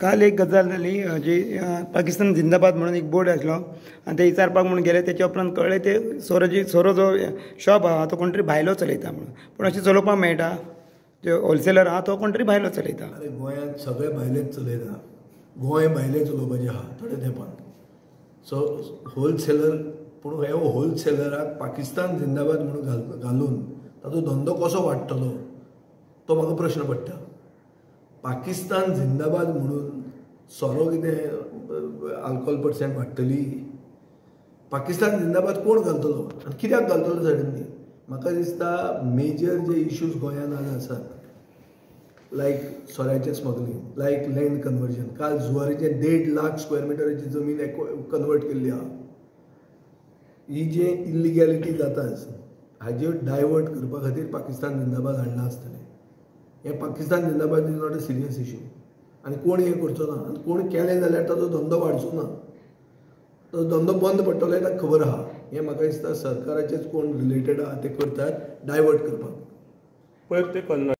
काल एक गजाल जाली जी पाकिस्तान जिंदाबाद म्हणून एक बोर्ड आसलो आनी ते विचारपाक म्हणून गेले. तेच्या उपरांत कळ्ळें ते सोरो जो शॉप आहा तो कोण तरी भायलो चलयता म्हणून. पूण अशें चलोवपाक मेळटा, जो होलसेलर आहा तो कोण तरी भायलो चलयता. अरे गोंयांत सगळे भायलेच चलयता, गोंय भायले चलोवपाचें आहा थोडे तेंपान. सो होलसेलर, पूण हे होलसेलराक पाकिस्तान जिंदाबाद म्हणून घालून ताचो धंदो कसो वाडटलो तो म्हाका प्रश्न पडटा. पाकिस्तान जिंदाबाद म्हणून सोरो कितें आल्कोहोल पर्सेंट वाडटली? पाकिस्तान जिंदाबाद कोण घालतलो आनी कित्याक घालतलो सडनली? म्हाका दिसता मेजर जे इश्यूज गोंयांत आज आसात, लायक सोऱ्याचें स्मगलींग, लायक लँड कन्वर्जन, काल जुवारीचें 1.5 लाख स्क्वेअर मिटराची जमीन कन्वर्ट केल्ली आहा. ही जे इल्लिगॅलिटी जाता हाजेर डायवर्ट करपा खातीर पाकिस्तान जिंदाबाद हाडलां आसतलें. हें पाकिस्तान जिंदाबाद is not a serious issue आनी कोण हें करचो ना आनी कोण केलें जाल्यार ताचो धंदो वाडचो ना, तो धंदो बंद पडटलो हें ताका खबर आहा. हें म्हाका दिसता सरकाराचेच कोण रिलेटेड आहा ते करतात डायवर्ट करपाक. पयर ते